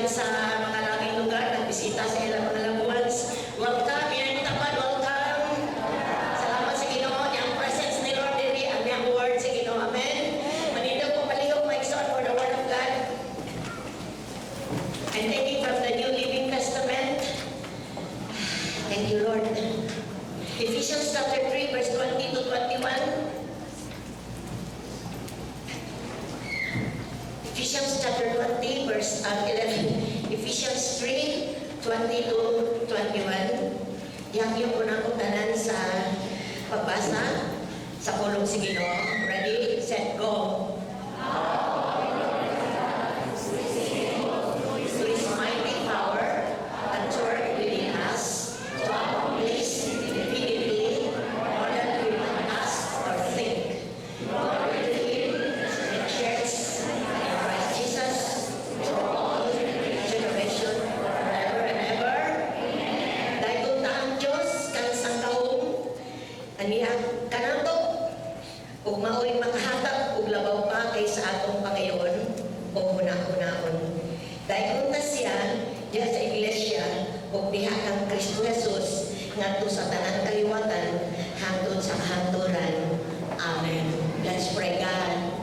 Gikan sa mga labing lugar, nagbisita sa ilang mga loved ones. Welcome, yan tapad, welcome. Salamat sa Ginoo, ang presence ni Lord diri, ang iyang word sa Ginoo. Amen. Manindog ko palihog, mga igsoon, for the word of God. I'm taking from the New Living Testament. Thank you, Lord. Ephesians chapter 3, verse 20 to 21. Ephesians chapter 20, verse 11. Ephesians 3, 20 to 21. Yang yung unang kong tanan sa pagbasa sa pulong sa Ginoo. Ready, set, go. To His mighty power at work within us to accomplish infinitely more than we might ask or think. Glory to Him in the church and Christ Jesus for all generation, forever and ever. Dahil ta ang Diyos kansang kahom, aniya kanato, ug mao'y makahatag og labaw pa kaysa atong pangayoon o huna-hunaon. Dahil ta siya diha sa iglesia ug diha kang Kristo Jesus ngadto sa tanang kaliwatan hangtod sa kahangturan. Amen. Let's pray. God,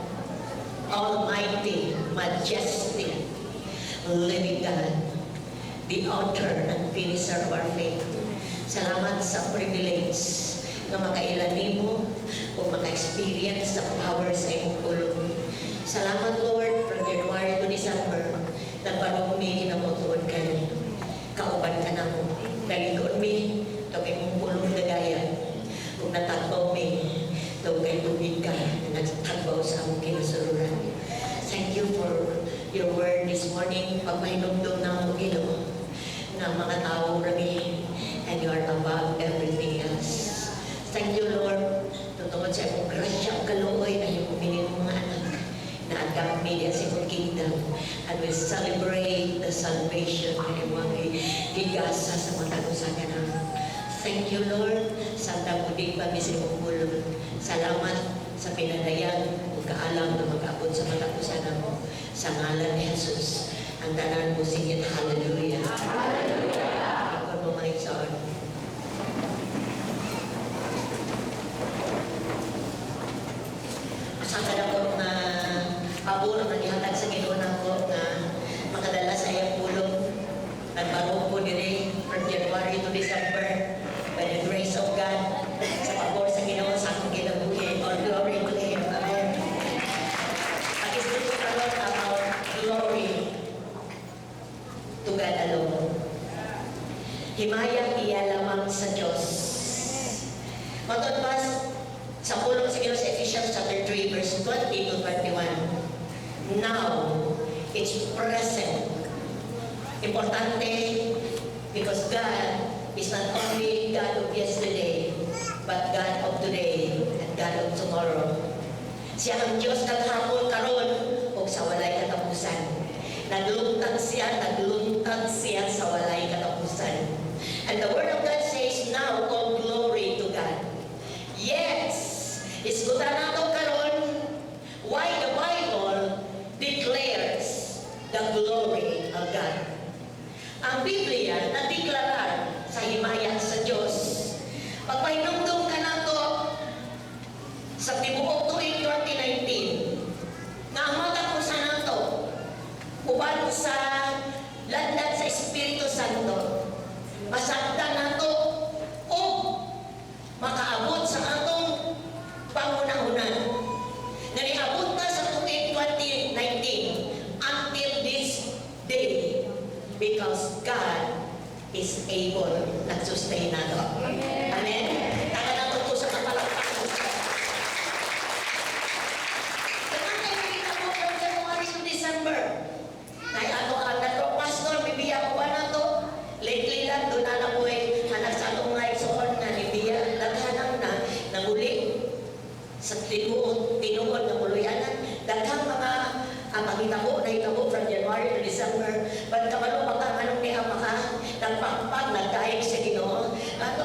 Almighty, majestic, living God, the author and finisher of our faith. Salamat sa privilege nga makaila nimo o maka-experience sa power sa imong pulong. Salamat, Lord, from January to December, nagbarog mi hinamotuon ka ni. Kauban ka namo. Naligon mi, tungod imong pulong dagaya. Kung natagbaw mi, tungod kay tubig ka, na nagtagbaw sa among kinasuluran. Thank you for your word this morning. Pagpahinumdum namo, Ginoo, nga mga tao rami and you are above everything else. Thank you, Lord. Tungod sa imong grasya ug kaluoy na imong minimong mga anak na adapt me sa imong kingdom and we celebrate the salvation na imong gigasa sa mga usa ka namo. Thank you, Lord. Samtang mudig pa mi sa imong pulong. Salamat sa pinadayag ug kaalam na mag-abot sa mga usa namo. Sa ngalan ni Jesus, ang tanan mo singit, hallelujah. Hallelujah. Ikaw mo, mga igsoon. Usa ka dako nga pabor nga gihatag sa Ginoo nako nga makadala sa iyang pulong. Nagbarog ko diri from January to December by the grace of God, sa pabor sa Ginoo sa akong kinabuhi. All glory to Him. Amen. Pag-isip ko karon about glory to God alone. Himayang iya lamang sa Diyos. Matod pa sa pulong sa Ginoo sa Ephesians chapter 3 verse 20 to 21. Now, it's present. Importante because God is not only God of yesterday, but God of today and God of tomorrow. Siya ang Diyos kagahapon, karon ug sa walay katapusan. Nagluntag siya sa walay katapusan. And the word of God says, now all glory to God. Yes, isgutan nato karon why the Bible declares the glory of God. Ang Biblia nadeklarar sa himaya sa Diyos. Pagpahinumdum ka nato sa tibuok tuig 2019, nga ang matag usa nato uban sa landan sa Espiritu Santo, masaktan nato o makaabot sa atong pangunahunan nga niabot na sa tuig 2019 until this day because God is able nag-sustain nato. Amen. Taka nato to sa kapalakpak. Kanang kay nakita mo from January to December. Nay ato ang nato pastor bibiya ko ba nato? Lately lang doon na na ko eh anak sa atong mga igsoon nga nibiya daghanang na nanguli sa tinuod tinuod nga buluyanan, daghang mga panghitabo nahitabo from January to December, but kabalo pa ka anong niya maka nagpakpak nagdayeg sa Ginoo ato.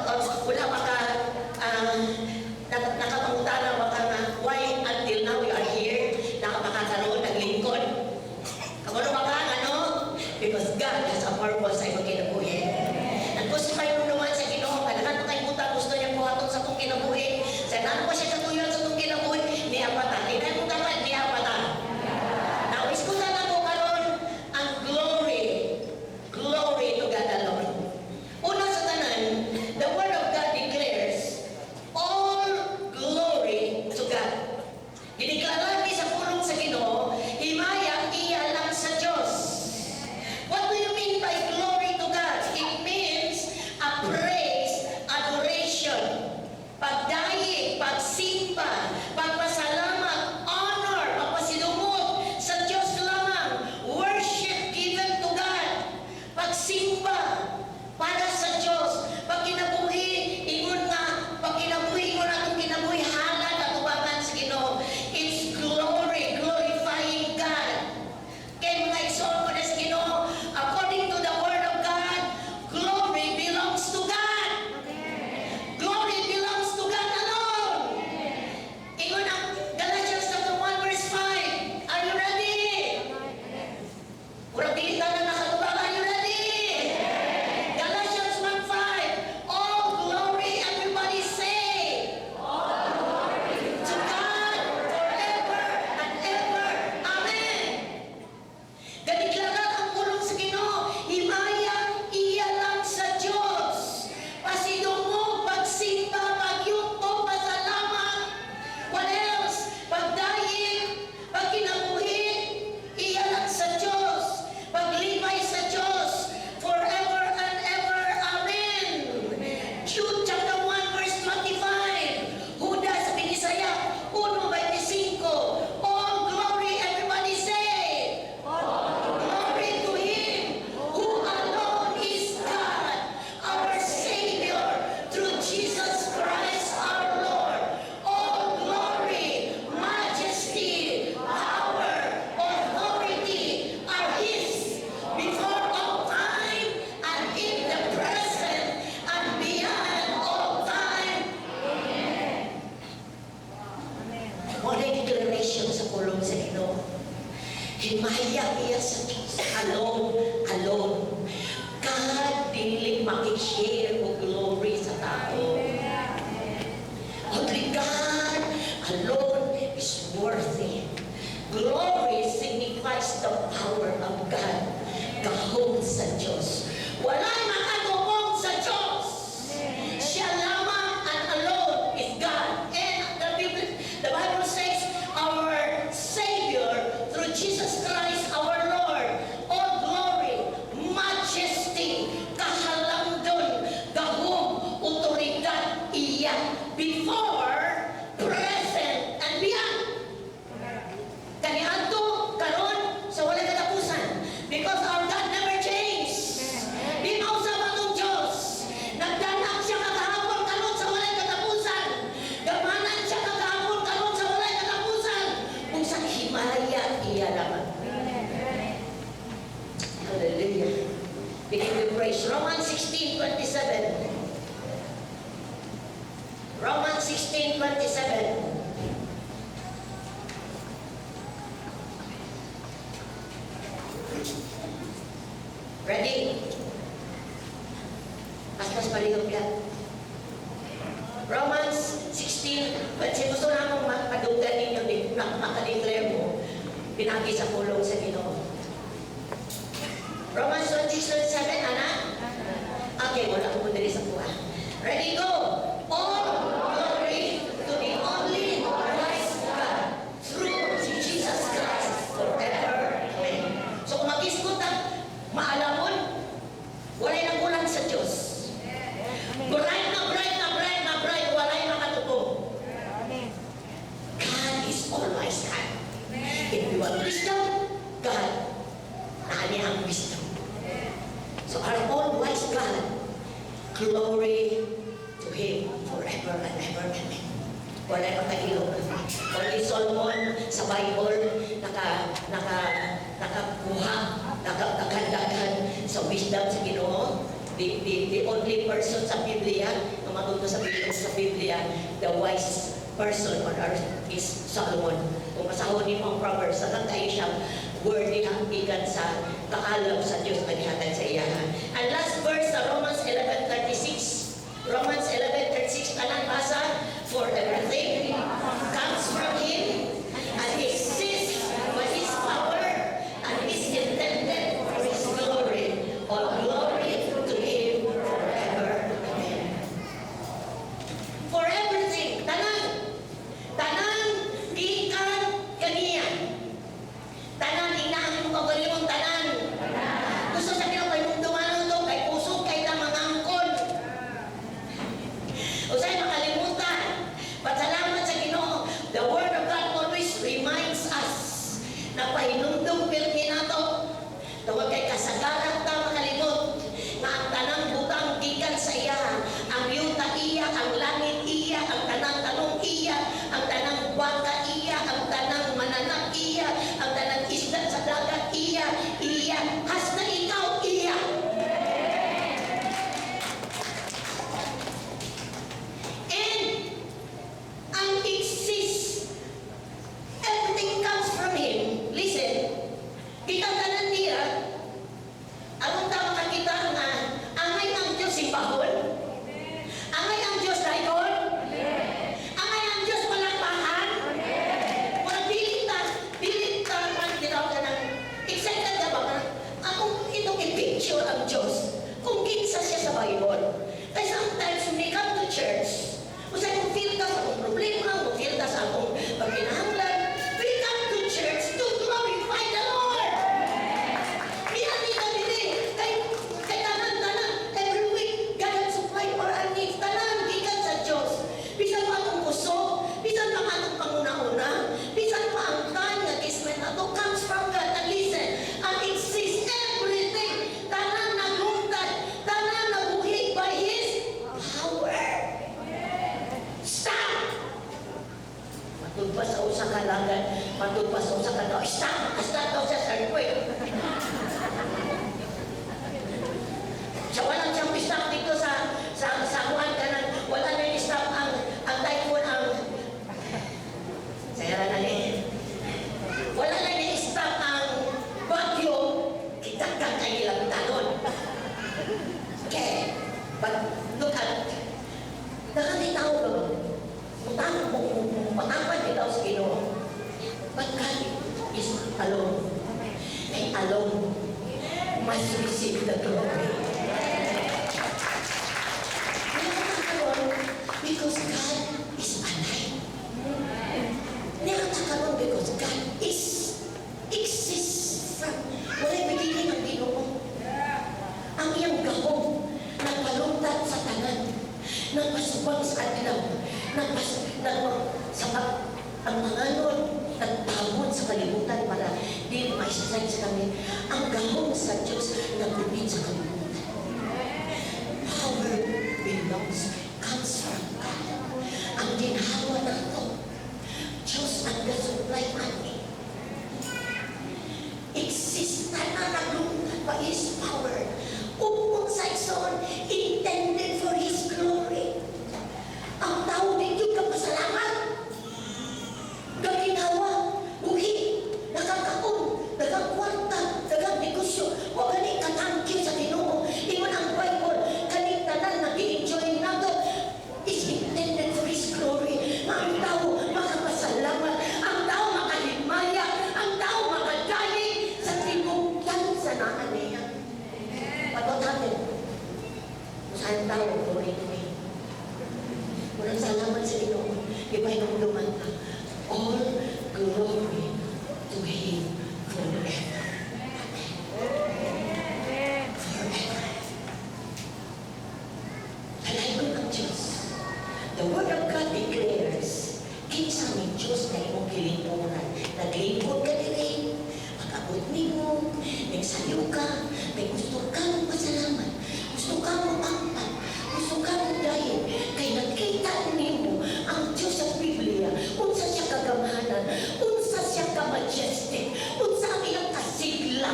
Himaya iya sa Diyos. Alone, alone. God dili makishare og glory sa tao. Only God alone is worthy. Glory signifies the power of God. Gahom sa Diyos. Wala'y makatupong sa Diyos. Siya lamang and alone is God. And the Bible says, our Savior, through Jesus Christ our Lord, all glory, majesty, kahalangdon, gahom, otoridad, iya, before, present, and beyond. Kaniadto, karon, sa walay katapusan. Because our God never changes. Di mausab atong Diyos. Nagdanak siya kagahapon karon sa walay katapusan. Gamanan siya kagahapon karon sa walay katapusan. Kung sa himaya iya lamang. Hallelujah. Begin to praise. Romans 16:27. Romans 16:27. Ready? Paspas palihog yan. Romans 16, but gusto na akong mapadugdan ninyo, di na makadeclare mo, pinagi sa pulong sa Ginoo. Romans 26, 27, ana? Okay, wala ko diri sa kuha. Ready, go! All glory to the only wise God through Jesus Christ forever. Amen. So kung mag-isgot ang maalamon, walay nang kulang sa Diyos. Bright na bright na bright na bright, walay makatupong. God is always God. If you want wisdom, God, naa niya ang wisdom. So our all-wise God, glory to Him forever and ever. Amen. Walay makailog. Only Solomon sa Bible nakakuha, nakadaghan sa wisdom sa Ginoo. The only person sa Biblia, na matuto sa Biblia, the wise person on earth is Solomon. Kung basahon nimo ang Proverbs, daghan kayo siyang worthy gikan sa kaalam sa Dios nga gihatag sa iya. And last verse sa Romans 11:36. Romans 11:36, tanan basa, "For everything comes from Him and exists by His power and is intended for His glory. All glory to Him forever. Amen." For everything, tanan. Tanan gikan kaniya. Tanan, inahan mo kaugalingon, tanan. Gusto sa Ginoo kay mong dumanon to kay kusog kay ta mangangkon. Usay makalimutan. But salamat sa Ginoo, the Word of God always reminds us na pahinumdum pirmi nato. Tungod kay kasagaran ta makalimot nga ang tanang butang gikan sa iya, ang yuta iya, ang langit iya, ang tanang tanong iya, ang tanang baka iya, ang tanang mananap iya, ang tanang isda sa dagat iya, iya, hasta ikaw iya. And ang exists, everything comes from Him. Listen, gikan tanan niya, aron ta makakita nga angay ang Diyos simbahon, angay ang Diyos daikon, angay ang Diyos palakpakan. Murag dili ta man gitawag ka ng excited ka ba nga akong itong i-picture ang Diyos kung kinsa siya sa Bible. Kaya sometimes when we come to church, usay kung feel ka sa akong problema, kung feel ka sa akong pagkinahanglan, we come to church to glorify the Lord. Miati ka dili kay tanan tanan every week God has supply for our needs. Tanan gikan sa Dios. Bisan pa atong kusog, bisan pa ang atong panguna-una, bisan pa ang time nga gisment ato comes from God. And listen, and exists everything. Tanan naglungtad, tanan nabuhi by His power. Stop! Matud pa sa usa ka lagan, matud pa sa usa ka tao, stop! Stop daw siya sa earthquake. Sa walang siyang stop dito sa kuan kanang wala na stop ang typhoon, ang sayara na ni. Wala na ni stop ang alone must receive the glory. Niya karon because God is alive. Niya karon because God is exists from walay beginning ang Ginoo. Ang iyang gahom nagpaluntat sa tanan, nagpasubang sa adlaw, nagpas nag sa pag ang panganod nagtabon sa kalibutan para di ma-stretch kami. Ang gahom sa Diyos nagubit sa kalibutan. Power belongs, comes from God. Ang ginhawa nato, Diyos ang gasupply ani. Exist na naglungkad by His power. Ug unsa, igsoon, intended for His glory. Ang tao di gyud ka pasalamat. Gaginhawa, buhi, nakakaon, daghang kwarta, daghang negosyo. Wa gani ka thank you sa Ginoo. Ingon ang Bible, kaning tanan nag-enjoy nato is intended for His glory. Nga ang tao makapasalamat, ang tao makahimaya, ang tao makadayeg sa tibuok sa naa niya. But what happened? Saan tao, glory to me. Murang salamat sa Ginoo. Di ba hinumduman ka? All glory to Him forever. Amen. Forever. Dalaygon ang Diyos. The Word of God declares, kinsa ni Diyos na imong gilingkuran. Naglingkod ka diri, pag-abot nimo, nagsayo ka, kay gusto ka mo pasalamat, gusto ka mo pampat, gusto ka mo dahil, kay nakita nimo ang Diyos sa Biblia, unsa siya kagamhanan, unsa siya ka-majestic, unsa ang iyang kasigla.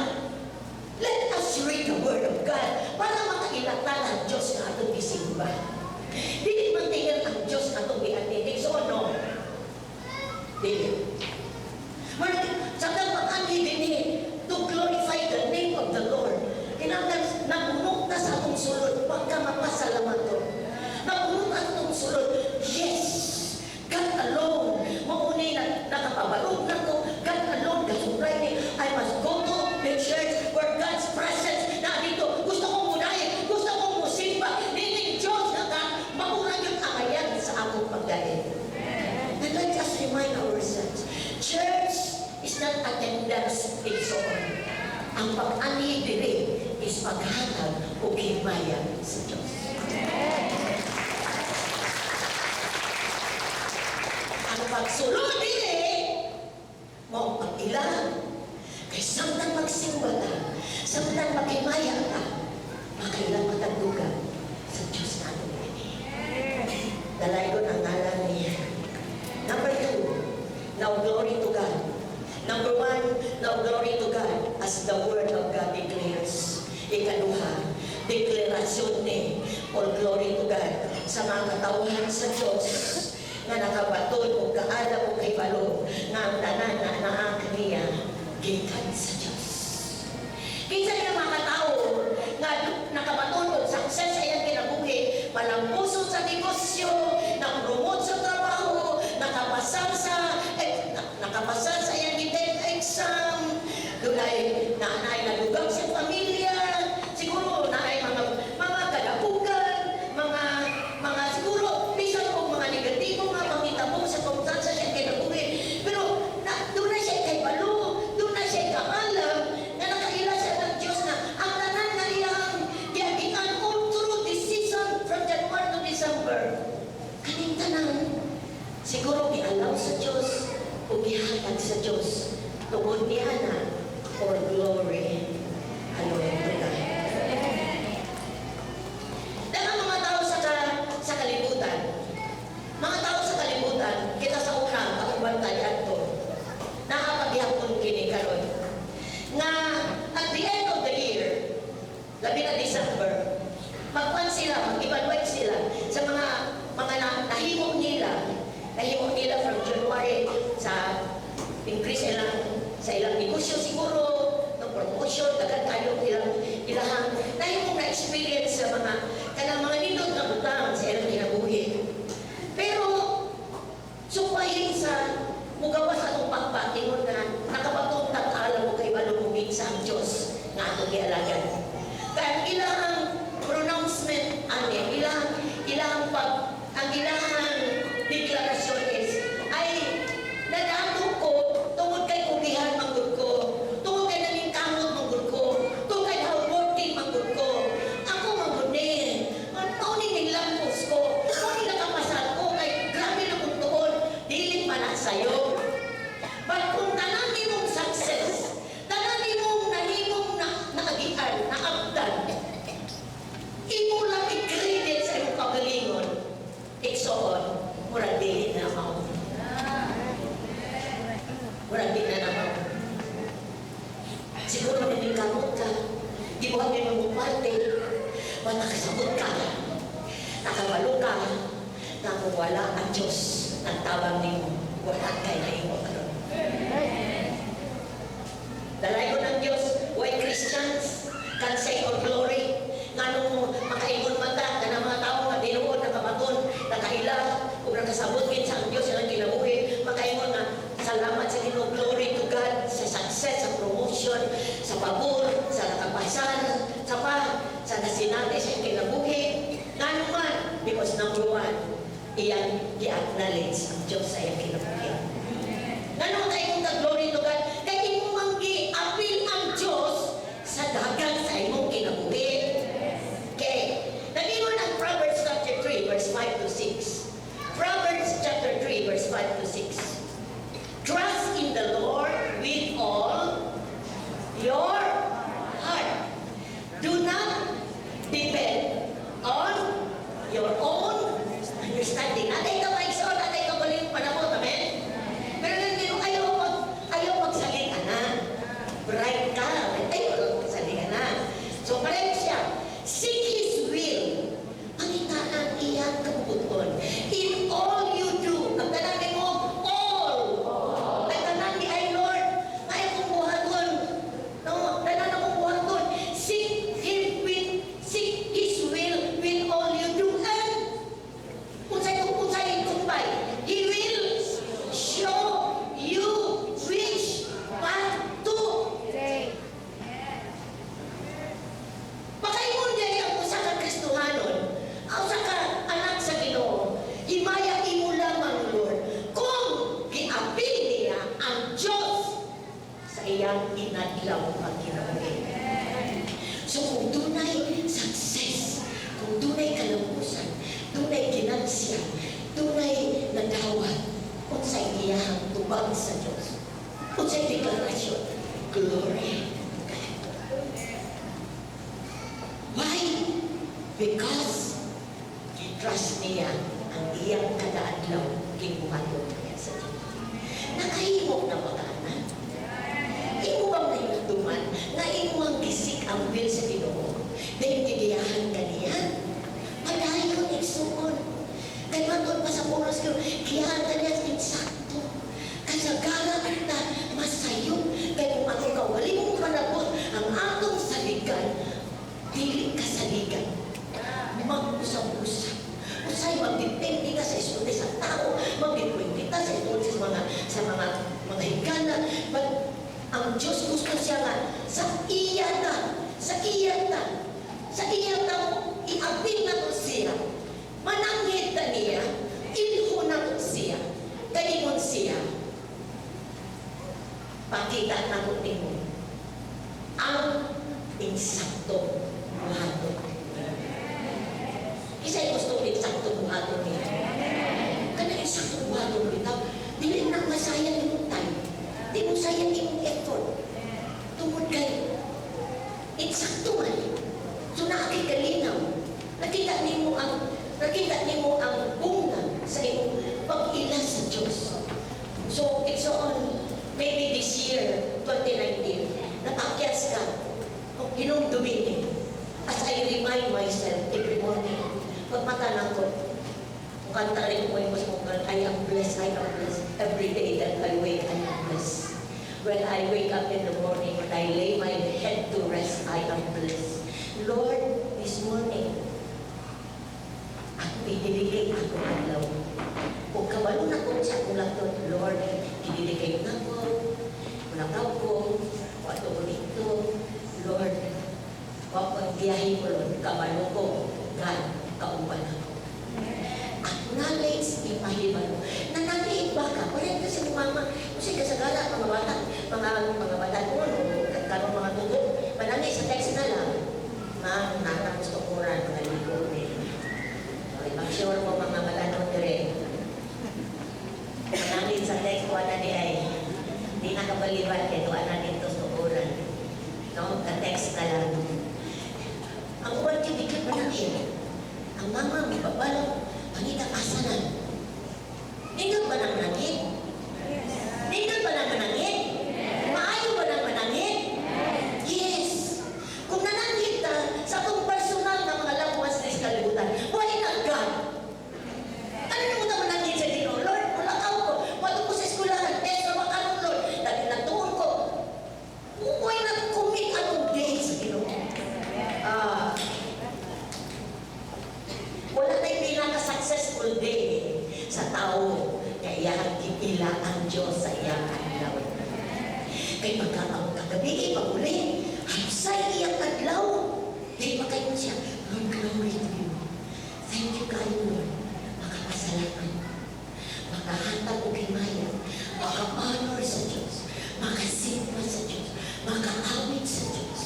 Let us read the Word of God para makailatan ang Diyos nga atong gisimba. Dili man tingnan ang Diyos atong gianhi. So no? Dili. Mara, sa pag-anhi dinhi to glorify the name of the Lord. Kinahanglan napuno ta sa atong sulod pagka mapasalamat to. Napuno ta sa atong sulod. Yes! God alone. Mao ni na nakapabarog na ko. God alone gasupply ni. I must go to the church where God's presence na dito. Gusto kong mudayon. Gusto kong musimba. Nining Diyos na ka, maura yung angayan sa akong pagdayeg. And let us remind ourselves, church is not attendance, igsoon. Ang pag-anhi diri is paghatag og himaya sa Diyos. Ang pagsulod diri, mao pag-ila. Kay samtang magsimba ka, samtang maghimaya ka, makaila matagdugan sa Diyos na atong ini. Dalaygon ang ngalan niya. Number two, now glory to God. Number one, now glory to God as the Word of God declares. Ikaduha, deklarasyon ni all glory to God sa mga katawhan sa Diyos nga nakabaton o kaalam o kahibalo nga ang tanan na naa kaniya gikan sa Diyos. Kinsa nga mga katao nga nakabaton og success sa iyang kinabuhi, malampuson sa negosyo, na-promote sa trabaho, nakapasar sa iyang gi-take exam, dunay naanay nadugang sa pamilya, siguro naay mga kadapugan, mga siguro bisan og mga negatibo nga panghitabo sa pagtansa sa iyang kinabuhi. Pero na, doon na siya kahibalo, doon na siya kaalam nga nakaila siya ng Diyos na ang tanan nga iyang giagian all through this season from January to Gibuhat nimo imong parte, but nakasabot ka, nakabalo ka, na kung wala ang Diyos nagtabang nimo, wala kay nahimo karon. Dalaygon ang Diyos, why Christians can say all glory? Nganong makaingon man ta, kanang mga tao nga tinuod, nakabaton, nakaila, ug nakasabot kinsa ang Diyos ilang kinabuhi, makaingon nga, "Salamat sa Ginoo, glory to God," sa success, sa promotion, sa pabor, sa nakapasar, sa nasinati sa kinabuhi. Ngano man? Because number one, iyang gi-acknowledge ang Diyos sa iyang kinabuhi. Ngano kayo ka glory to God? Kay imo mang gi-apil ang Diyos sa dagan sa imong kinabuhi. Okay. Nag-ingon ang Proverbs chapter 3 verse 5 to 6. Proverbs chapter 3 verse 5 to 6. "Trust in the Lord with all your heart. Do not depend on your own understanding." Atay ka maigsoon, atay ka baling panahon, amen? Pero hindi mo ayaw magsalig na. Bright ka, ayaw magsalig na. So pareho siya. "Seek His will." Pangita ang iyang kabubut-on. "In all you do," ang tanan mo, all. Ang tanan ni ay Lord, ay akong buhaton. No, tanan akong buhaton. Seek His will with all you do. And unsay tumbay? "He will show you which path to Take. Makaingon diay ang usa ka Kristohanon, ang usa ka anak sa Ginoo, "Himaya imo lamang, Lord," kung giapil niya ang Diyos sa iyang inadlaw nga kinabuhi. So kung dunay success, kung dunay kalampusan, dunay ginansya, dunay nadawat, unsay iyahang tubag sa Diyos? Unsay deklarasyon? "Glory to God." Why? Because trust niya ang iyang kada adlaw gibuhaton niya sa Diyos. Nakahimo na ba ka na? Imo bang nahinumduman nga imo ang gi-seek ang will sa Ginoo? Dahil gigiyahan ka niya? Padayon, igsuon. Kay matod pa sa oras ko, giyahan ka niya insakto. Kasagara ta masayop. Kay kung atong kaugalingong panabot, ang atong saligan, dili ka saligan. Mag-usab-usab. Usay magdepende ka sa istorya sa tao, magdepende ka sa istorya sa mga higala. But ang Diyos gusto siya nga sa iya ta, sa iya ta, sa iya ta iapil na to siya. Mananghid ta niya, ilho na to siya. Kaingon siya, "Pakita na ko nimo ang insakto buhaton." Kinsay gusto insakto buhaton niya? Kana insakto buhaton bitaw, dili na masayang imong time. Di mo sayang imong effort. Tungod kay insakto man. So naa kay kalinaw. Nakita nimo ang bunga sa imong pag-ila sa Diyos. So, it's on maybe this year, 2019, napakyas ka, hinumdumi ni. As I remind myself every morning, pagmata na ko, kanta rin ko yung mas I am blessed, I am blessed. Every day that I wake, I am blessed. When I wake up in the morning, when I lay my head to rest, I am blessed. Lord, this morning, ako i-dedicate ako adlaw. Kung kabalo na ko sa akong laptop, "Lord, i-dedicate na ko, mulakaw ko, wato ko dito, Lord, wa ko ang biyahe ko, Lord, kabalo ko, God, kauban ako." Acknowledge, ipahibalo. Nananghid ba ka? Parang kasi mama, kasi kasagara, mga bata, mga bata ko, no, karon mga tugo, mananghid sa text na lang. "Ma'am, nana gusto ko ran, mga ligo ni." Okay, make sure mo mga batanon dire. Mananghid sa text, wala ni ay. Di na kabaliban, kaya doon na dito sa tukuran. No, ka-text na lang. Ang uban kay bigla mananghid. Ang mama, mababalo, pangita asa na. Nindot ba nang mananghid? Nindot ba nang mananghid? Maayo ba nang mananghid? Yes. Kung nananghid Sa tao nga iyang giila ang Diyos sa iyang adlaw. Kay pagka ang kagabi, pag-uli, hapsay iyang adlaw. Kay makaingon siya, "Lord, glory to you. Thank you kayo, Lord." Makapasalamat, makahatag og himaya, maka-honor sa Diyos, makasimba sa Diyos, makaawit sa Diyos.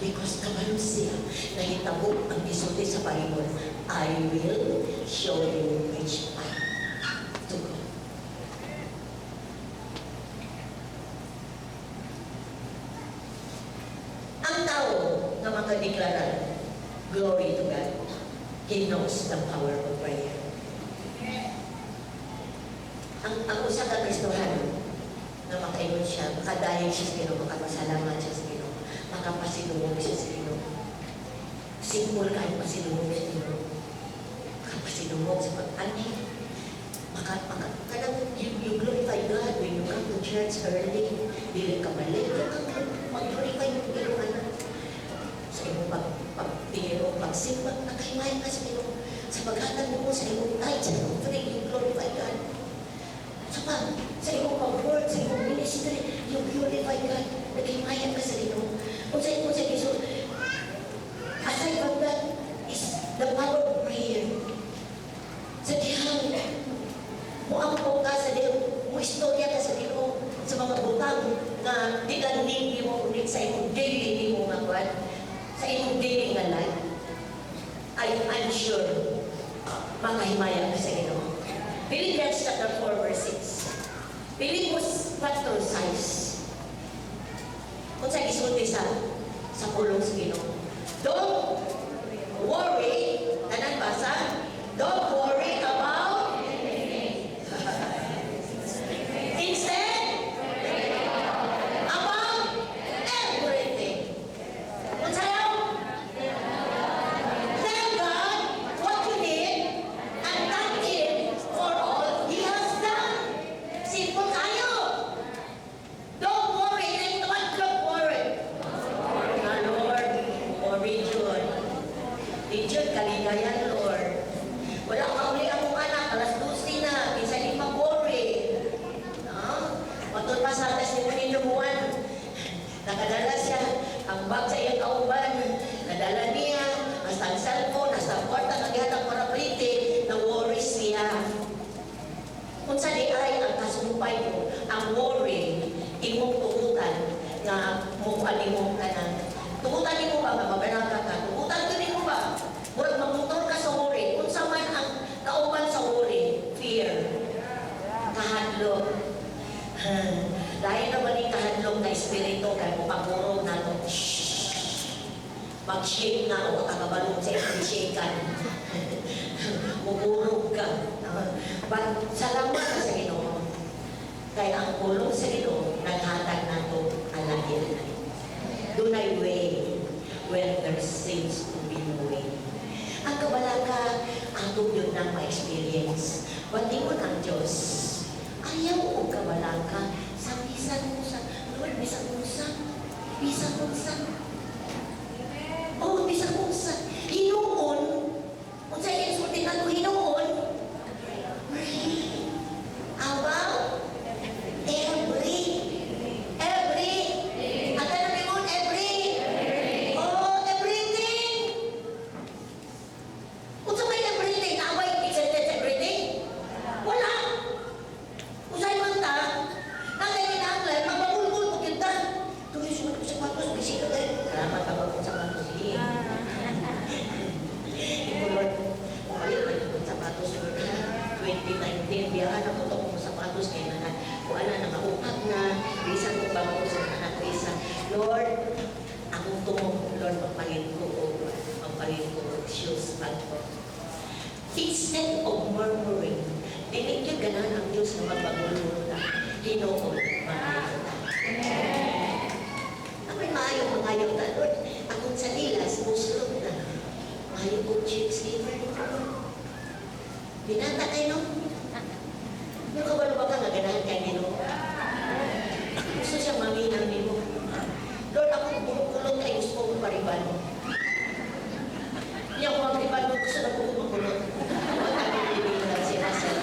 Because kabalo siya, nahitabo ang gisulti sa Bible, "I will show you which path to go." Ang tao na makadeklara, "Glory to God," he knows the power of prayer. Ang usa ka Kristohano na makaingon siya, makadayeg siya sa Ginoo, makapasalamat siya sa Ginoo, makapasinungog siya sa Ginoo. Simple kayo pasinungog sa Ginoo. Makapasinungog sa pag-ani. Maka, kanang you glorify God when you come to church early, dili ka malate, ka mag-glorify mo Ginoo ana. Sa imong pagtingin o pagsimba, nakahimaya ka sa Ginoo. Sa paghatag mo sa imong tithes, sa imong offering, you glorify God. Sa imong pag-work, sa imong ministry, you glorify God. Naghimaya ka sa Ginoo. Kung sa imong sa Ginoo, aside from that, is the power of prayer. Sa dihang, muampo ka sa Ginoo, mo istorya ka sa Ginoo sa mga butang nga di lang need mo ulit sa imong daily nimo nga kwan, sa imong daily nga life. I'm sure makahimaya ka sa Ginoo. Philippians chapter 4 verse 6. Filipos 4:6. Kung sa gisulti sa pulong sa Ginoo. Don't worry, tanan basa, don't worry about. Instead, about everything. Kung sayaw, tell God what you need and thank Him for all He has done. Simple kayo. Don't worry. And what don't worry? Na Lord, worry jud. Di jud kaligayan, Lord. Wala ka uli akong anak, alas 12 na, kinsa di mag-worry. No? Matod pa sa testimony ni Juan, nakadala siya, ang bag sa iyang kauban, nadala niya, hasta ang cellphone, hasta ang kwarta nga gihatag para printe, na worry siya. Kung sa di ay ang kasumpay mo, ang worry, imong tugutan nga mo ani mo kanang tugutan nimo ba nga mabaraka ka, tugutan gyud nimo ba murag mamotor ka sa worry? Unsa man ang kauban sa worry? Fear, kahadlok. Lain naman yung kahadlok na espiritu kay mo pagurog nato. Shh! Mag-shake na o kakabalo sa imong shakean. Mugurog ka. But salamat ka sa Ginoo. Kay ang pulong sa Ginoo naghatag nato alain. Dunay way when there seems to be no way. Ang kabalaka, ato yun nang ma-experience. But ingon ang Diyos, ayaw og kabalaka sa bisan unsa. Lord, bisan unsa. Bisan unsa. Oh, bisan unsa. Hinuon. Unsa insulti nato hinuon? Pray. About every. Every. Ang tanong ingon, every. Oh, everything. Unsa may everything? Away sentence everything? Wala. Usay man ta, nang kinahanglan, magbabulbul ko kita. Tuloy sumat ko sapatos, bisita tayo. Salamat ka ba kung sapatos? Sige. Iko, Lord, palit man yung sapatos, Lord, ha? 2019, biyahan ako to kong sapatos kay na kung ana nakaupag na, bisan ko ba ko sa anak ko isa. Lord, akong tumong, Lord, magpalit ko og shoes pag instead of murmuring, dili gyud ganahan ang Diyos na magbagulong na hinuon mangayo ta. Ako'y maayo mangayo ta, Lord. Akong sanilas, muslot na. Maayo ko chips liver nito, Lord. Binata kayo, no? Pero kabalo ba ka nga ganahan kay Ginoo? Gusto siya manginang nimo. Lord, ako kulot kay gusto ko paribalo. Hindi ako magribalo, gusto na ko makulot. Wag kami bibigyan si Russell.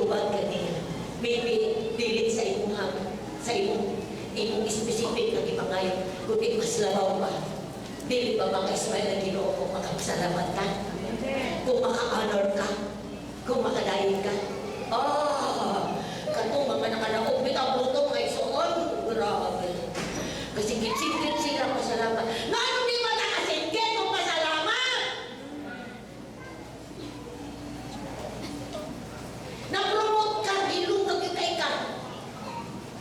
Mutubag ka niya. Maybe dili sa imong specific na gipangayo, kundi mas labaw pa. Dili ba maka-smile ang Ginoo kung makapasalamat ka? Kung maka-honor ka? Kung makadayon ka? Ah, katong mga nakadaog bitaw luto, mga igsoon, grabe. Kasi singkit sila pasalamat. Ngano di ba nakasingkit kung pasalamat? Na-promote ka, hilungag yung kay ka.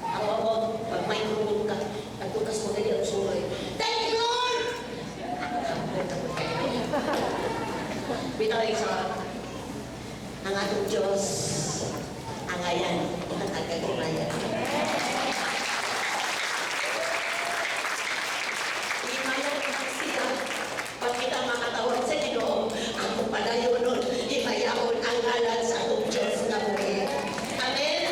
Ako ako, pag may promote ka, nagtukas mo gali ang suroy. Thank you, Lord! Bitaw sa ang atong Diyos, ang ayan, ang agagamayan. Himayan siya. Pag kita makatawag sa Ginoo, atong padayonon, himayaon ang ngalan sa atong Diyos nga buhi. Amen?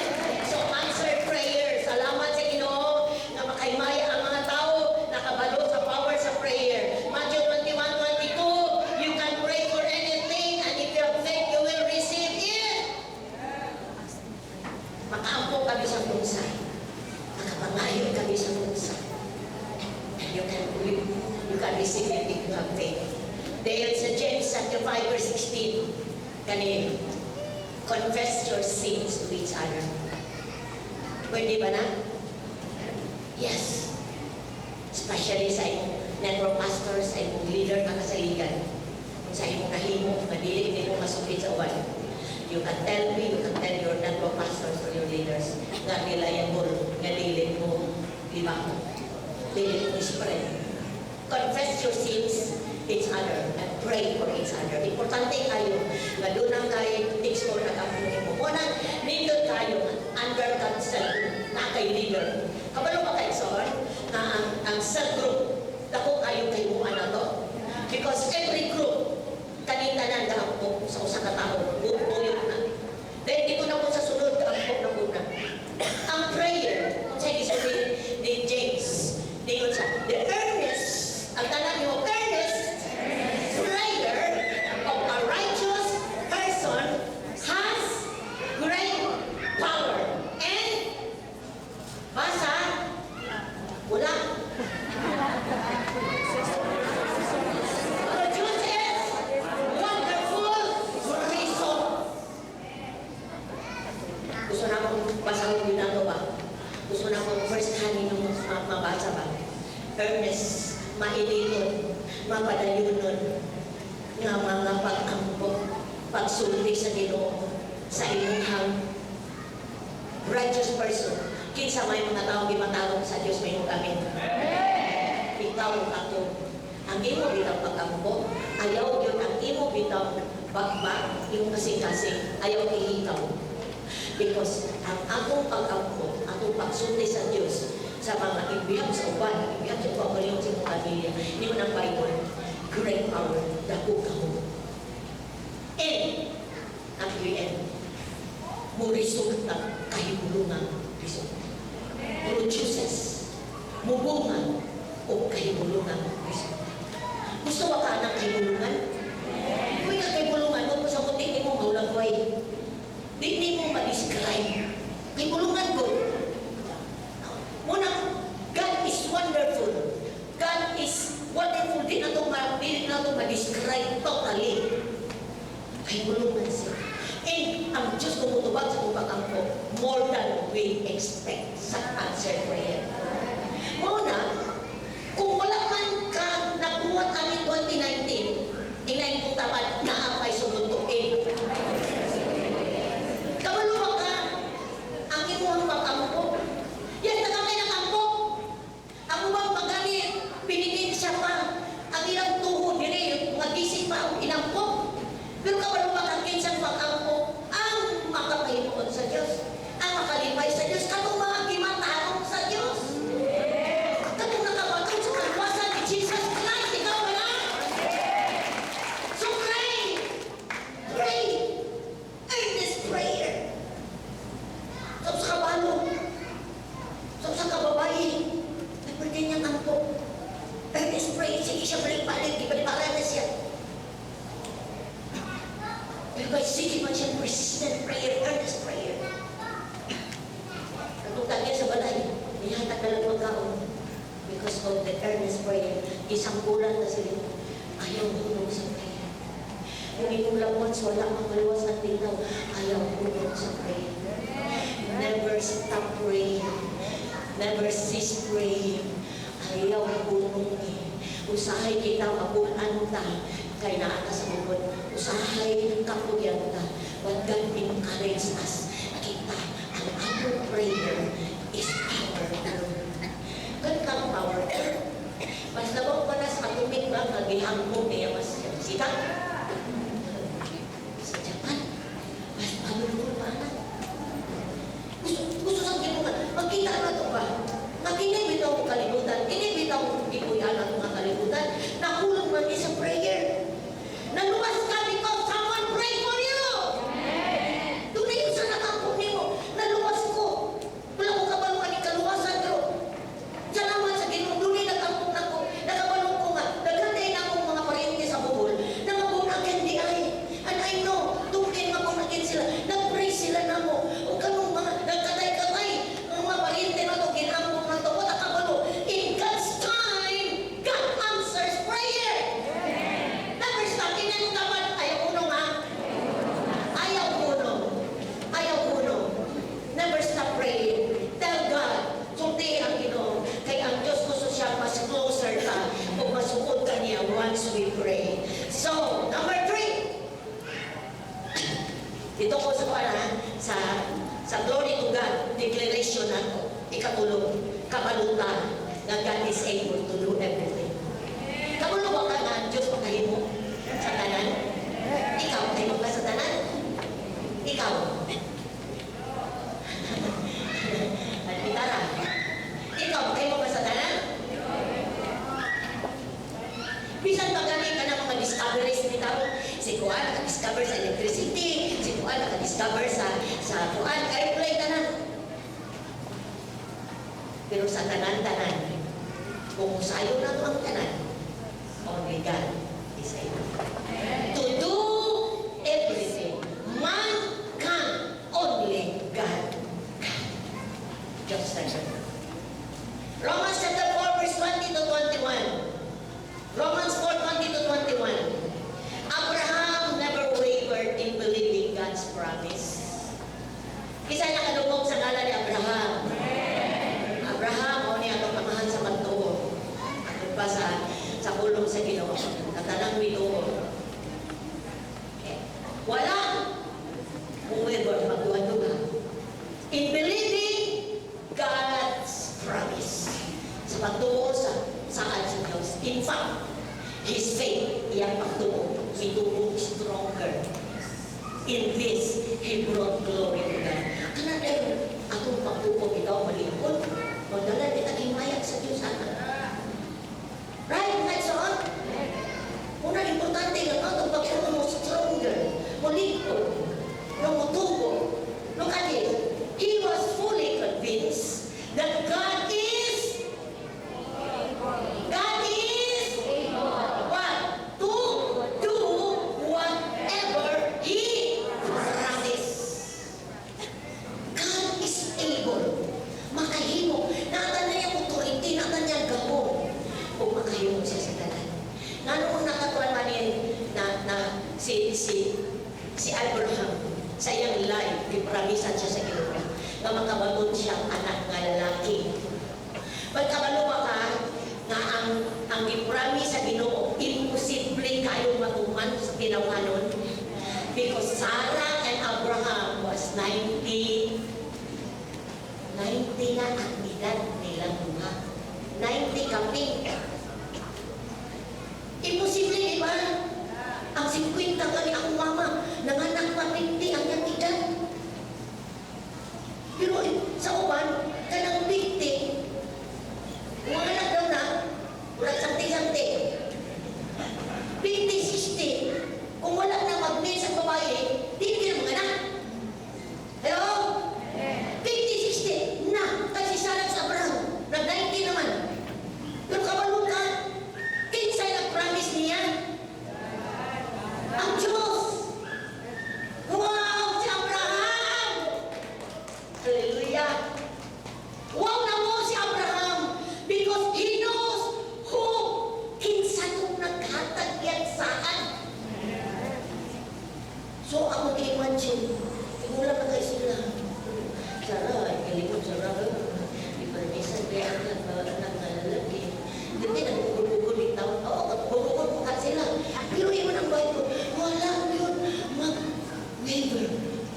So answer prayer. Salamat sa Ginoo nga makahimaya ang mga tao nakabalo sa power sa prayer. Matthew 21:22, you can pray for anything and if you have faith, you will receive it. Makaampo kami sa unsa. Makapangayo kami sa unsa. And you can receive it if you have faith. Dahil sa James chapter 5 verse 16, kani, confess your sins to each other. Pwede ba na? Yes. Especially sa imong network pastor, sa imong leader nga kasaligan. Kung sa imong nahimo, nga dili nimo masugid sa uban. You can tell me, you can tell your network pastors or your leaders nga reliable, nga dili mo libako. Dili mo spread. Confess your sins each other and pray for each other. Importante kayo nga doon ang kay text mo nag-ampo nimo. Muna, nindot kayo under ka cell group, na kay leader. Kabalo ba kay son nga ang cell group dako kayo kahimuan na to? Because every group kaning tanan gaampo sa usa ka tawo, tuyok na. Then dito na po sa sunod gaampo na muna. Ang prayer, kung sa gisulti ni James, dingon siya, the earnest, ang tanan niyo, earnest prayer of a righteous person has great power. And, basa, wala. Produces wonderful result. Gusto na akong basahon yun ako ba? Gusto na akong first hand ninyong mabasa ba? Earnest, mainiton, mapadayunon, nga mga pag-ampo, pagsulti sa Ginoo sa imuhang righteous person. Kinsa may mga tao gimatawag sa Dios may amen. Ikaw ako. Ang imo bitaw pag-ampo, ayaw yun ang imo bitaw bakbak, imong kasing-kasing, ayaw ihikaw. Because ang akong pag-ampo, atong pagsulti sa Dios sa mga ibiyag sa uban, ibiyag sa uban, yung sa imong pamilya, niyo ng Bible, great power, dako gahom. And, ang UN, mo resulta kahibulungan resulta. Produces, mubunga o kahibulungan resulta. Gusto ba ka ng kahibulungan? Kung ka kahibulungan, huwag mo sa di mo maulagway. Di di mo ma-describe. Kahibulungan ko. Muna, God is wonderful. God is wonderful. Di na ito ma-describe totally. Kahibulungan siya. And ang Diyos kumutubag sa atong pag-ampo more than we expect sa answer prayer. Muna, kung wala man ka nabuhat ang 2019, ingay kong tamad, naa pay sunod tuig. Kabalo ba ka ang imuhang pag-ampo? Yan, taga kay nag-ampo. Ang ubang pagani, pinigin siya pa. Ang ilang tuhod diri, mga gising pa ang inampo. Pero kabalo ba kang kinsang pag-ampo ang makapahimuot sa Diyos, ang makalipay sa Diyos, katong mga gimatarong sa Diyos. Katong nakabaton sa kalwasan ni Jesus Christ, ikaw wala? So pray! Pray! Earnest prayer. Sa usa ka balo, sa usa ka babae, nagpwede niyang ampo. Earnest prayer, sige siya balik-balik, ibalik-balik na siya. Pero kay sige man siya persistent prayer, earnest prayer. Because of the earnest prayer. Isang bulan na sila. Ayaw hunong sa prayer. Kung imong lawas, wala mang maluwas ang linaw, ayaw hunong sa prayer. Never stop praying. Never cease praying. Ayaw hunong eh. Usahay kita mabulan ta kay naa ka sa bukod. Usahay kapuyan ta. But God encourage us. Kita, ang atong prayer is powerful. God kang powerful. Mas labaw pa na sa atomic bomb nga gihangkog niya mas sita. Sa Japan, mas powerful pa na. Gusto sa Ginoo nga makita na to ba? Nga kini bitaw kalibutan, kini bitaw gipuy-an ato nga kalibutan, nahulog man ni sa prayer. Naluwas ka because someone prayed for you. Doon yung sa nakapo nimo, naluwas ko. Wala ko kabalo ani kaluwasan pero salamat sa Ginoo, dunay nagampong nako. Nakabalo ko nga daghan na akong mga paryente sa Bohol na ma-born again di ay. And I know, tungkin ma-born again sila, nag-pray sila namo. O kanong mga nagkatay-katay ang mga paryente nato ginampong nato, wala kabalo. In God's time, God answers prayer. Never stop. Inano dapat ayaw hunong ha. Ayaw hunong. Ayaw hunong. Never stop praying. Tell God, sulti ang Ginoo. Kay ang Diyos gusto siya mas closer ka o masuod ka niya once we pray. So, number three. Dito ko sa kuan ha, sa glory to God declaration nato. Ikatulong, kabalutan na God is able to do everything. Kabalo ba ka nga ang Diyos makahimo sa tanan? Ikaw, kahimo ka sa tanan? Ikaw. Alpitara. Ikaw, kahimo ka sa tanan? Bisan pa gani ka ng mga discoveries ni tao, si Kuan naka-discover sa electricity, si Kuan naka-discover sa Kuan, airplane tanan. Pero sa tanan-tanan, kung usayo na ang tanan, only God is able to do everything. Man can, only God can. Just second. Romans chapter 4, verse 20 to 21. Romans 4, 20 to 21. Abraham never wavered in believing God's promise. Isa nakadungog sa ngalan ni Abraham. Abraham, mao ni atong amahan sa pagtuo. Atong pa sa pulong sa Ginoo. Katanang mituo. Okay. Wala waver magduha-duha in believing God's promise. Sa pagtuo sa saad sa Diyos. In fact, his faith, iyang pagtuo, mitubo stronger. In this, he brought glory to God. Kana dahil atong pagtuo bitaw malipod, magdala kita himaya sa Diyos ana. Right, next on. Una, importante nga atong pagtuo mo stronger, mo lipod, no motubo. Look at this. He was fully convinced that God is what? To do whatever He promised. God is able. Makahimo. Naa na niya authority, naa na niya gahom. O makahimo siya sa tanan. Ngano kung nakatuan man niya na si Abraham sa iyang life, gipramisan siya sa Ginoo nga makabaton siyang anak nga lalaki. Pagkabalo ba ka nga ang gipromise sa Ginoo imposible kayo matuman sa tinawanon because Sarah and Abraham was 90 90 na ang edad nilang duha. 90 kaping. Imposible, di ba? Ang 50 kani akong mama, nanganak pa 50 ang iyang edad. Pero sa uban, kanang 50, mga anak daw na, wala something-something. 50, 60. Kung wala na mag sa babae, di ka na mga anak. Hello? 50, 60 na. Kasi Sarah sa Abraham, nag-90 naman. Pero kabalo ka, kinsay nag-promise niya. So, ako gi-imagine, tigulang na kayo sila. Sarah, galingon Sarah, di pa rin kaya ang anak na lalaki. Hindi, nagugol-gugol yung taon. Oo, gugol ko ka sila. Pero iwan ang Bible, wala yun mag-waver.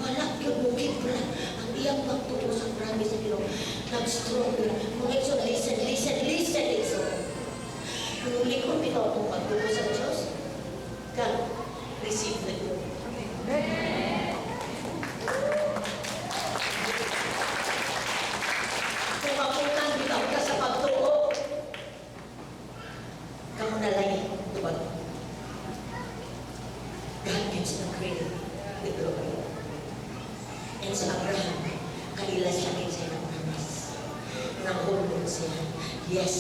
Wala yun mukibra. Ang iyang pagtuo sa promise sa Ginoo. Nag-strong yun. Mga igsoon, listen, listen, listen, listen. Kung likod bitaw akong pagtuo sa Diyos, ka, receive na yun. Kung mapunan bitaw ka sa pagtuo, kamo na lang tubag. God gives the credit, the glory. And sa Abraham, kaila siya kinsay nag-promise. Nahulog siya. Yes,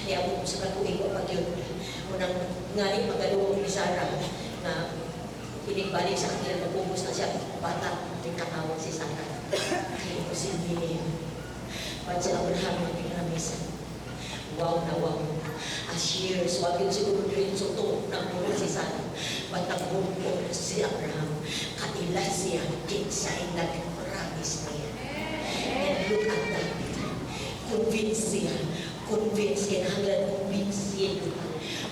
niabot sa katuig wa pa gyud. Unang ngani pagkaluog ni Sarah na inigbalik sa kanila, magubos na siya bata, ning katawag si Sarah. Kaya imposible niya. But si Abraham nagpinamisan. Wow na wow. As years, wag yun siguro diretso to, nagmulong si Sarah. But naghulog si Abraham. Kaila siya, kinsay nag-promise niya. And look at that. Convince siya. Convince, kinahanglan convince siya.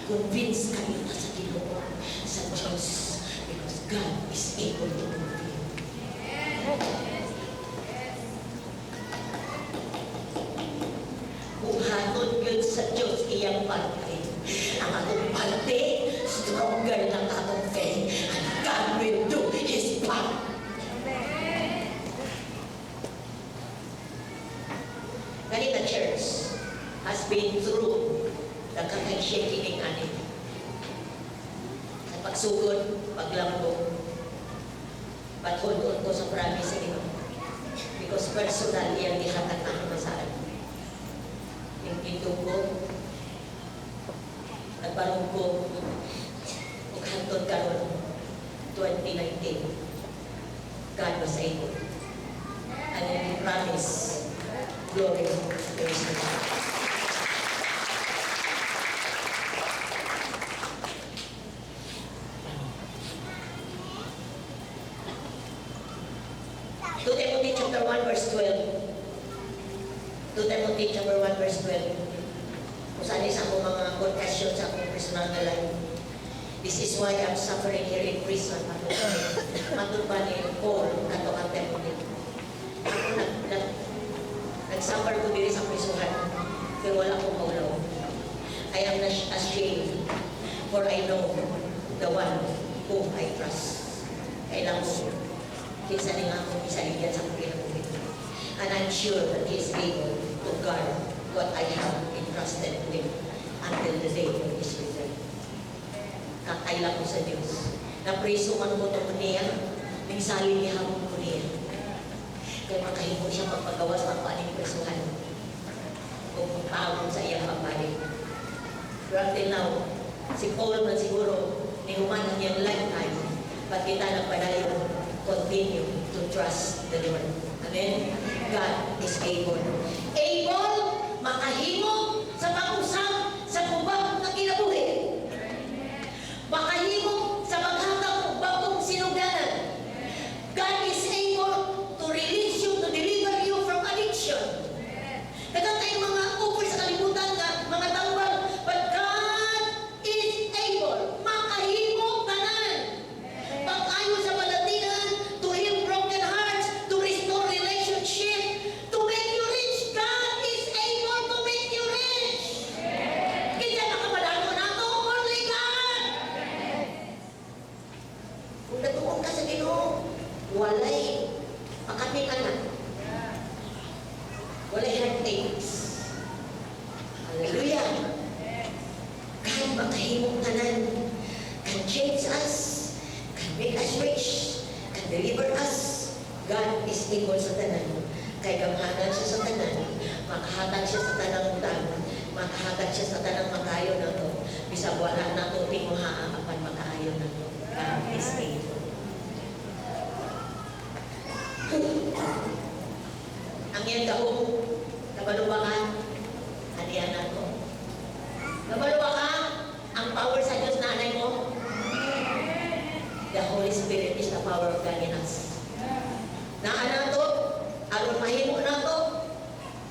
Convince kayo na sa Ginoo, sa Diyos. Because God is able to fulfill. Buhaton yun sa Diyos iyang parte. Ang atong parte, stronger ng atong faith. And God will do His part. Ganita church has been through the katay shaking ani. Sa pagsugod, paglambo, but hold on ko sa promise sa Ginoo. Because personal iyang gihatag na ako saan. Yung gindong ko, nagbarong ko, ug hantod karon 2019, God was able. And then He promised, glory to His name. 2 Timothy chapter 1 verse 12. 2 Timothy chapter 1 verse 12. Kung saan isa akong mga confession sa akong personal na life. This is why I'm suffering here in prison. Matod pa ni Paul kato kang Timothy. Ako nag-suffer ko diri sa prisuhan, pero wala akong maulaw. I am not ashamed, for I know the one whom I trust. Kailangan ko, kinsa ni nga akong isaligyan sa akong kinabuhi. And I'm sure that He is able to guard what I have entrusted to Him until the day of His return. Kakaila ko sa Diyos. Napriso man ko ito niya, ningsalig gihapon ko niya. Kaya makahimo siya magpagawas ng paning prisuhan. Kung magpaawon sa iyang pagbalik. Pero until now, si Paul man siguro, ni human ang iyang lifetime, pag kita nagpadayon, continue to trust the Lord. Amen? God is able. Able, makahimo sa pag-usab sa kubang nga kinabuhi. Makahimo sa paghatag og bagong sinugdanan. God is able to release you, to deliver you from addiction. Daghang kayong mga offer sa kalibutan nga mga tambal, but God is able. Makahimo tanan. Pag-ayo sa balatian, to heal broken hearts, to restore relationship, to make you rich. God is able to make you rich. Kinsa makapadato nato? Only God. Kung natuon ka sa Ginoo, walay pakapit anak. Walay heartaches. Hallelujah. God makahimong tanan. Can change us, can make us rich, can deliver us. God is able sa tanan. Kay gamhanan siya sa tanan, makahatag siya sa tanang utang, makahatag siya sa tanang makayo nato. Bisag wala nato tinguha apan makaayo nato. God is able. Ang iyang gahom, kabalo ba ka? Aniyan nato. Kabalo ba ka? Ang power sa Diyos na anay mo? The Holy Spirit. Spirit is the power of God in us. Naa nato, aron mahimo nato,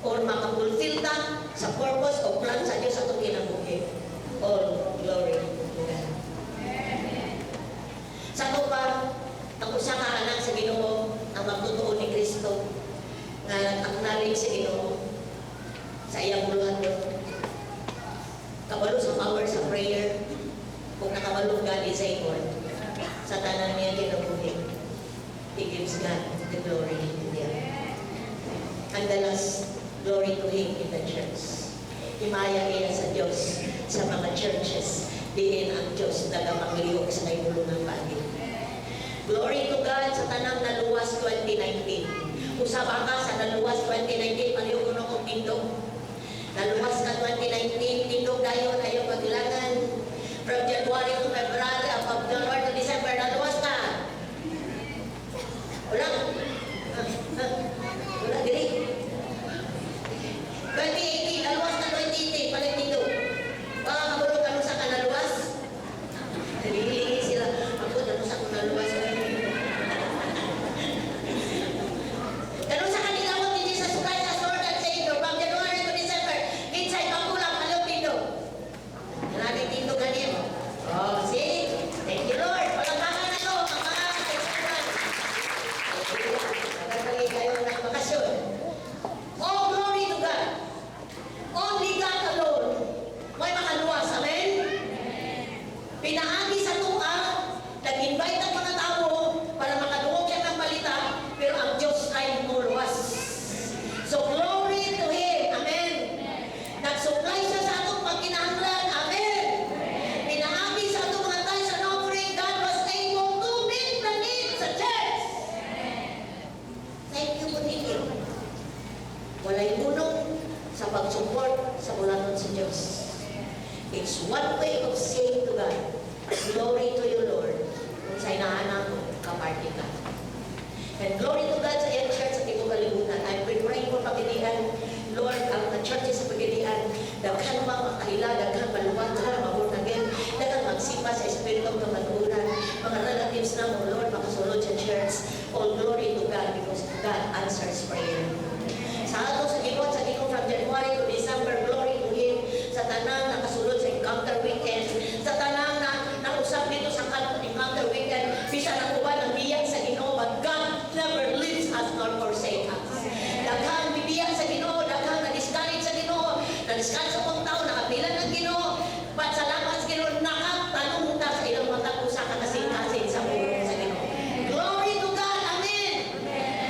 or makapulfill ta sa purpose o plan sa Diyos sa atong kinabuhi. All glory to God. Sa ato pa, ang usa ka anak sa Ginoo, ang magtotoo ni Kristo, nga nag-acknowledge sa Ginoo sa iyang buluhaton. Kabalo sa power sa prayer, kung nakabalo God is able, sa tanan niya kinabuhi, He gives God the glory and the honor. And the last, glory to Him in the church. Himaya iya sa Diyos sa mga churches. Diin ang Diyos nagapanglihok sa kahibulungan paagi. Glory to God sa tanang naluwas 2019. Usaba ka sa naluwas 2019, palihog kuno kong tindog. Naluwas ka 2019, tindog dayon, ayaw paglangan. From January to February, from January to December, naluwas ka. Wala. Ah, ah, wala, dili. 2018, naluwas ka 2018, palit dito. Baka kabalo ka sa ka naluwas. Nalilingi sila. Ako, ano sa ko naluwas? Kano sa kanila mo ni Jesus Christ as Lord and Savior from January to December. Kinsay pangkulang palong dito. Nalagay dito ganyan. Oh, see? Thank you, Lord. Palakpakan na to, ang mga kaisuran. Nagkakali kayo ng bakasyon. All glory to God. Only God alone may makaluwas. Amen? Pinaagi sa atoa, nag-invite ang mga tao para makadungog siya ng balita, pero ang Diyos ay muluwas. So glory to Him. Amen. Nag-supply siya sa atong pagkinahanglan. Amen. Pinaagi sa atong mga tithes and offering, God was able to meet the needs sa church. Thank you po ninyo. Walay hunong sa pag-support sa buluhaton sa Diyos. It's one way of saying to God, "Glory to you, Lord." Kung sa inahanap mo, kaparte ka. And glory to God sa iyang church sa tibuok kalibutan. I've been praying for Pagadian. Lord, ang mga churches sa Pagadian, daghan pa makaila, daghan maluwat, daghan ma-born again, daghan magsipa sa Espiritu ng kamatuoran. Mga relatives na mo, Lord, makasulod sa church. All glory to God because God answers prayer. Sa ato sa Ginoo from January to December, glory to Him. Sa tanang nakasulod sa Encounter Weekend, sa tanang na nausap dito sa Encounter Weekend, bisan ang uban ang biya sa Ginoo, but God never leaves us nor forsake us. Daghang bibiya sa Ginoo, daghang na-discourage sa Ginoo, na-discourage sa kong tao, nakapilan ng Ginoo, but salamat sa Ginoo, nakatanong ta sa ilang mata kung sa kasing-kasing sa pulong sa Ginoo. Glory to God! Amen!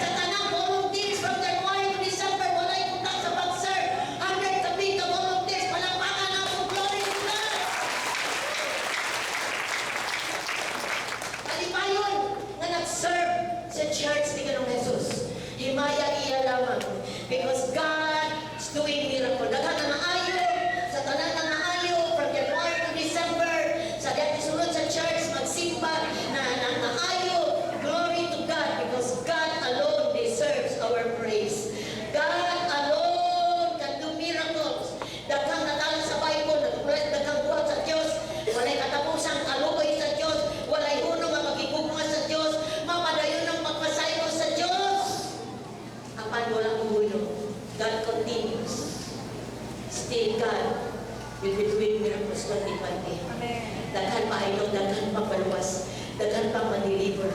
Sa tanang volunteers from January to December, walay kutak sa pag-serve. 100 kapin ka volunteers, palakpakan ako. Glory to God! Kalipayon nga nag-serve sa church ni Ginoong Jesus. Himaya iya lamang. Because God is doing miracle. Daghan na maayo, sa tanan na maayo, from January to December, sa dati sulod sa church, magsimba na maayo. Glory to God because God alone deserves our praise. God alone can do miracles. Daghang natala sa Bible, daghang buhat sa Diyos, walay katapusang kaluoy sa Diyos, walay hunong ang pagigugma sa Diyos, mapadayon ang pagpasaylo sa Diyos. Apan walang hulong, God continues. Still God will be doing miracles 2020. Amen. Daghan pa ito, daghan pa paluwas, daghan pa ma-deliver,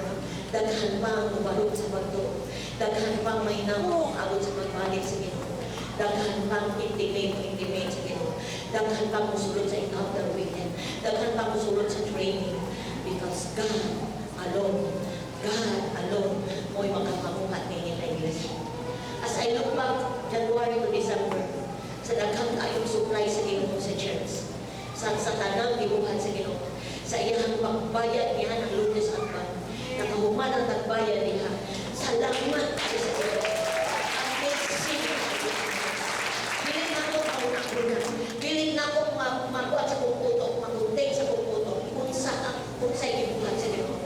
daghan pa ang mubarog sa pagtuo, daghan pa mahinamo ang abot sa pagbalik sa Ginoo, daghan pang intimate, intimate sa Ginoo, daghan pang musulod sa Encounter Weekend, daghan pang musulod sa training, because God alone, God alone, mo'y makapanguhat ninyo na iglesia. As I look back, January to December, sa daghang kayong supply sa Ginoo sa church, sa tanang gibuhat sa Ginoo, sa iyang pagbayad niya ng Lunes at Ban, nakahuman ang tagbayad niya. Salamat kaayo sa Ginoo. Amazing. Dili na ako mauna-una. Dili na ako makuha sa kong utok, makunting sa kong utok, unsa ang unsay gibuhat sa Ginoo.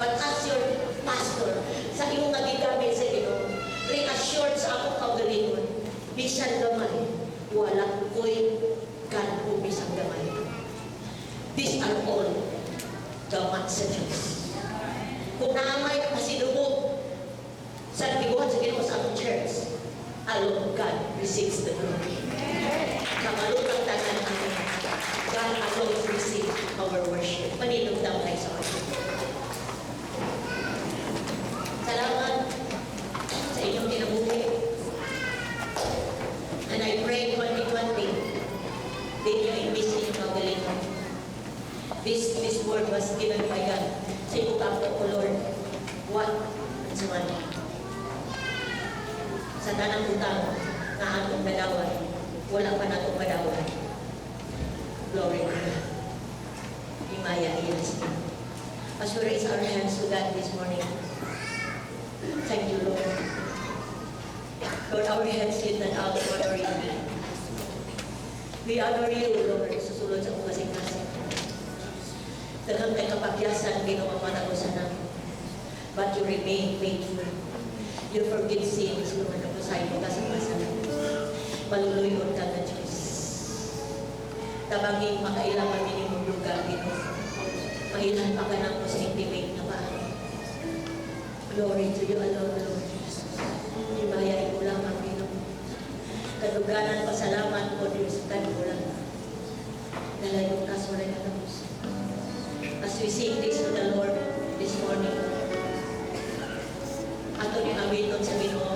But as your pastor, sa imong nga gigamit sa Ginoo, reassured sa akong kaugalingon, bisan gamay, wala ko'y gan-o bisan gamay. These are all gamat sa Diyos. Kung naa may pasidungog sa gibuhat sa Ginoo sa atong church, alone God receives the glory. Kamalutang tanan ato. God alone receive our worship. Manindog ta, mga igsoon. Salamat sa inyong kinabuhi. And I pray 2020, di niyo i-miss inyong kagalingon. This word was given by God. Sa imong kampo ko, Lord, what? And so on. Sa tanang utang nga atong nadawat, wala pa natong madawat. Glory to God. Himaya iya sa As we raise our hands to God this morning, thank you, Lord. Lord, our hands lifted out to honor you. We honor you, Lord, sa sulod sa akong kasing-kasing. Daghang kay kapagyasan, Ginoo, ang matag usa namo. But you remain faithful. You forgive sins, Lord, ako sa imo ka sa masala. Maluluyon ka nga Diyos. Tabanging makaila kami nimong lugar, Ginoo. Mailhan pa ka namo sa intimate na paan. Glory to you alone, Lord. Himaya imo lamang, Ginoo. Kaduganan pasalamat ko, Diyos, kanimo lang. Dalayon ka sa walay katapos. As we sing this to the Lord this morning, ato ni awiton sa Ginoo.